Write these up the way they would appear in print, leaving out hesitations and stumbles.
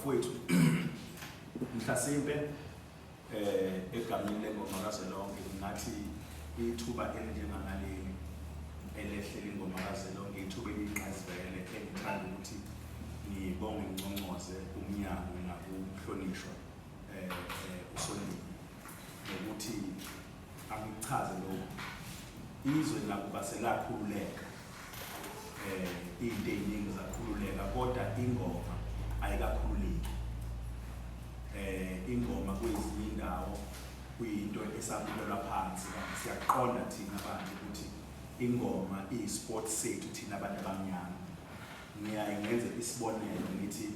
Bafowethu, mhlasimpe egameni lengoma kazwelonke ngathi ithuba elinjenganaleli elehlela ingoma kazwelonke ithuba eliyingqayizivele engithanda ukuthi ngibonge nginconcoze umnyango nakuhlonishwa uSondini ngokuthi angikuchaze lokhu. Izwe nakuba selakhululeka, into ey'ningi zakhululeka, kodwa ingoma ayikakhululeki. Ingoma kwezinye indawo kuyinto esabukelwa phansi, kanti siyaqonda thina abantu ukuthi ingoma iyi-sport sethu thina abantu abamnyama. Ngiyaye ngenze isibonelo ngithi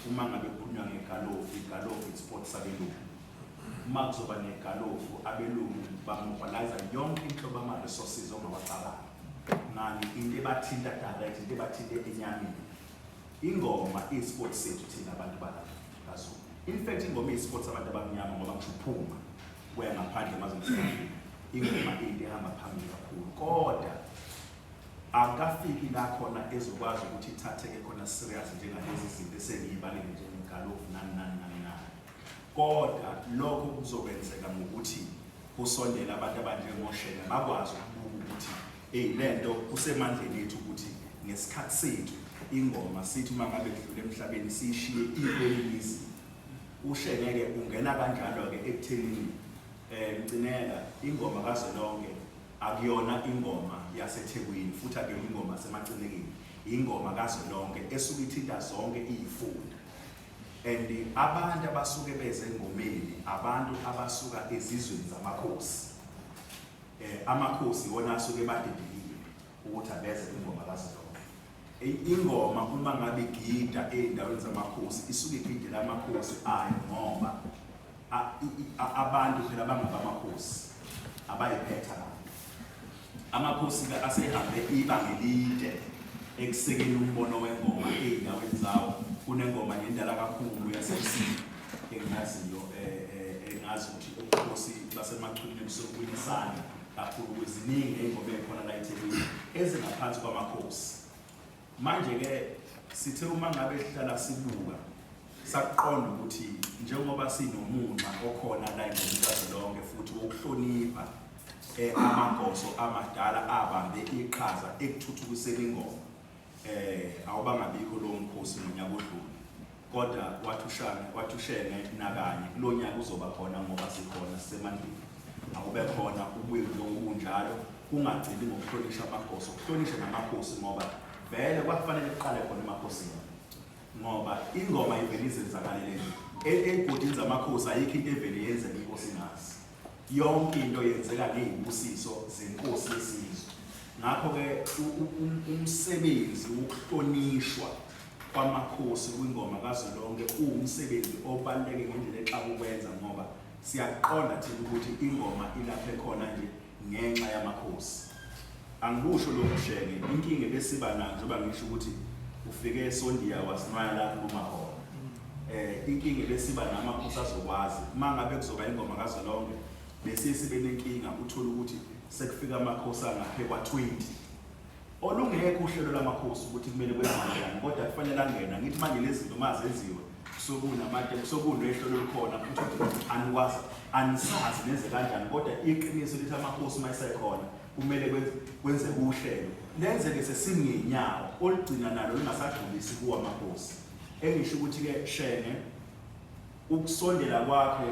uma ngabe kukhulunywa ngegalofu, igalofu i-sport sabelungu. Uma kuzoba negalofu, abelungu bamobilize yonke inhlobo ama-resources ongawacabanga. Ngani? Into ebathinta direct, into ebathinta enyameni. Ingoma iyi-sport sethu thina abantu bala kaZulu. In fact, ingoma iyi-sport sabantu abamnyama, ngoba ngisho uphuma kuya ngaphandle emazweni ase-Afrika, ingoma into ehamba phambili kakhulu, kodwa akukafiki la khona ezokwazi ukuthi ithatheke khona serious njengalezi zinto esengiyibalile, njengegalofu, nani nani nani nani. Kodwa lokho kuzokwenzeka ngokuthi kusondele abantu abanjengoShenge, bakwazi ukubuka ukuthi eyi, lento kusemandleni ethu ukuthi ngesikhathi sethu ingoma sithi uma ngabe kudlula emhlabeni siyishiye ikwelinye izinga. UShenge-ke ungena kanjalo-ke ekuthenini Mcineka, ingoma kazwelonke akuyona ingoma yaseThekwini futhi akuyona ingoma yaseMacinekeni, ingoma kazwelonke esuke ithinta zonke iy'funda. And abantu abasuke beze engomeni abantu abasuka ezizweni zamakhosi. Amakhosi iwona asuke badedelile ukuthi abeze ingoma kazwelonke. Ingoma uma ngabe igida ey'ndaweni zamakhosi isuke igidela amakhosi ayo, ngoba abantu phela bangabamakhosi abayiphetha abantu. Amakhosi-ke asehambe ibanga elide ekusekeni umbono wengoma ey'ndaweni zawo. Kunengoma ngendala kakhulu yaseMsinga engiyaziyo, engazi ukuthi ubukhosi baseMachunwini busuke isandla kakhulu. Kweziningi ney'ngoma ey'khona la eThekwini ezingaphansi kwamakhosi. Manje-ke sithe uma ngabe sihlala sibuka, sakuqonda ukuthi njengoba sinomunxa okhona la engomeni kazwelonke futhi wokuhlonipha amagoso amadala abambe iqhaza ekuthuthukiseni ingoma, awubangabikho lowo mkhosi ngonyaka odlule, kodwa wathi uShenge nakanye kulo nyaka uzoba khona, ngoba sikhona, sisemandleni. Awube khona, ubuye njengoba unjalo, kungagcini ngokuhlonisha amagoso, kuhlonishe namakhosi, ngoba vele kwakufanele kuqale khona emakhosini, ngoba ingoma ivele izenzakalele nje. Ey'godini zamakhosi ayikho into evele yenzeka inkosi ingazi. Yonke into yenzeka ngey'busiso zenkosi yesizwe. Ngakho-ke umsebenzi wokuhlonishwa kwamakhosi kwingoma kazwelonke uwumsebenzi obaluleke ngendlela exaka ukwenza, ngoba siyaqonda thina ukuthi ingoma ilapha ekhona nje ngenxa yamakhosi. Angikusho lokhu, Shenge, inkinga ebesiba nayo, njengoba ngisho ukuthi ufike eSondiya wasinwaya la khuluma khona, inkinga ebesiba namakhosi azokwazi uma ngabe kuzoba ingoma kazwelonke, besiye sibe nenkinga uthole ukuthi sekufika amakhosi angaphe kwa-20, olungekho uhlelo lwamakhosi ukuthi kumele kwenziwe kanjani, kodwa kufanele angene. Ngithi manje lezi zinto uma zenziwe kusokunamade kusokunehlelo olukhona futhi ukuthi anikwazi, anisazi nenze kanjani, kodwa iqiniso lithi amakhosi uma esekhona kumele kwenzeke uhlelo lenzeke sesingenyawo olugcina nalo lungasagculisi kuwo amakhosi. Engisho ukuthi-ke, Shenge, ukusondela kwakho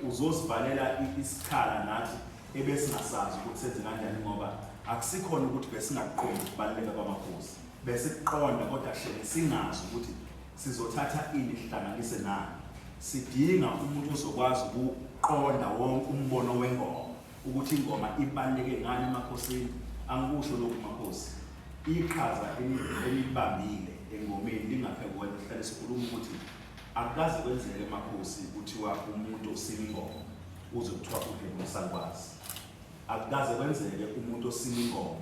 uzosivalela isikhala nathi ebesingasazi ukuthi senze kanjani, ngoba akusikhona ukuthi besingakuqondi ukubaluleka kwamakhosi, besikuqonda, kodwa Shenge singazi ukuthi sizothatha ini sihlanganise nani. Sidinga umuntu ozokwazi ukuqonda wonke umbono wengoma, ukuthi ingoma ibaluleke ngani emakhosini. Angikusho lokhu, makhosi, iqhaza elibambile engomeni lingaphekwenza. Sihlale sikhuluma ukuthi akukaze kwenzeke emakhosi kuthiwa umuntu osina ingoma uze kuthiwa udle nomsalukwazi. Akukaze kwenzeke umuntu osina ingoma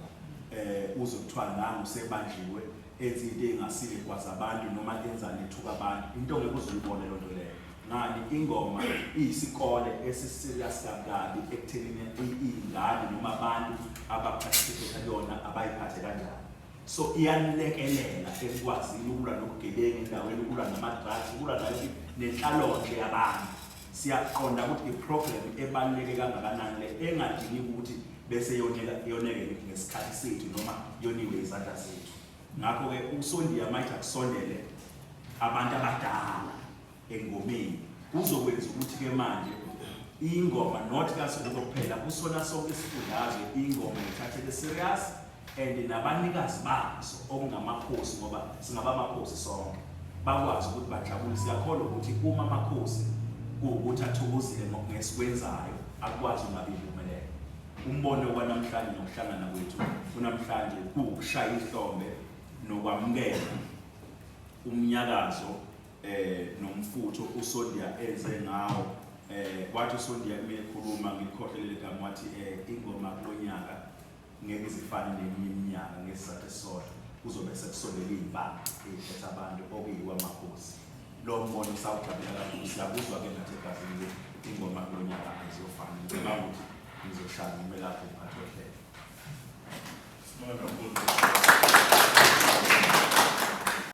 uze kuthiwa nangu sebanjiwe enza into engasile, kwazi abantu noma enzani, ethuka abantu, into ongeke uze uyibone loo nto leyo. Ngani? Ingoma iyisikole esi-serious kabi ekuthenini iy'ngane noma abantu aba-participate kuyona abayiphathe kanjani. So iyanilekelela ekukwazini ukulwa nobugebengu endaweni, ukulwa nama-drugs, ukulwa nayo nenhlalonhle yabantu. Siyaqonda ukuthi i-program ebaluleke kangakanani le engadingi ukuthi bese yoneka yoneke ngesikhathi sethu noma yoniwe izandla zethu. Ngakho-ke uSondiya mayithi akusondele abantu abadala engomeni kuzokwenza ukuthi-ke manje ingoma not kaSokoto kuphela kusona sonke isifundazwe ingoma ithatheke serious and nabanikazi bazo okungamakhosi ngoba singaba amakhosi sonke bakwazi ukuthi bajabule. Siyakholwa ukuthi uma amakhosi kuwukuthi athokozile ngesikwenzayo akwazi ungabi impumelelo. Umbono kwanamhlanje nokuhlangana kwethu kunamhlanje kuwukushaya ihlombe nokwamukela umnyakazo nomfutho uSondia enze ngawo. Wathi uSondia uma ekhuluma, ngikhohle leli gama, wathi ingoma kulonyaka ngeke izifane neminye iminyaka ngesizathu esisodwa, kuzobe sekusondela iy'mpande ey'phethe abantu okuyiwo amakhosi. Lo mbono sawujabulela kakhulu, siyakuzwa-ke nathi egazini ukuthi ingoma kulonyaka ayizofana. Ngicabanga ukuthi ngizoshaya ngime lapho mphathi wohlelo. Sibonga kakhulu.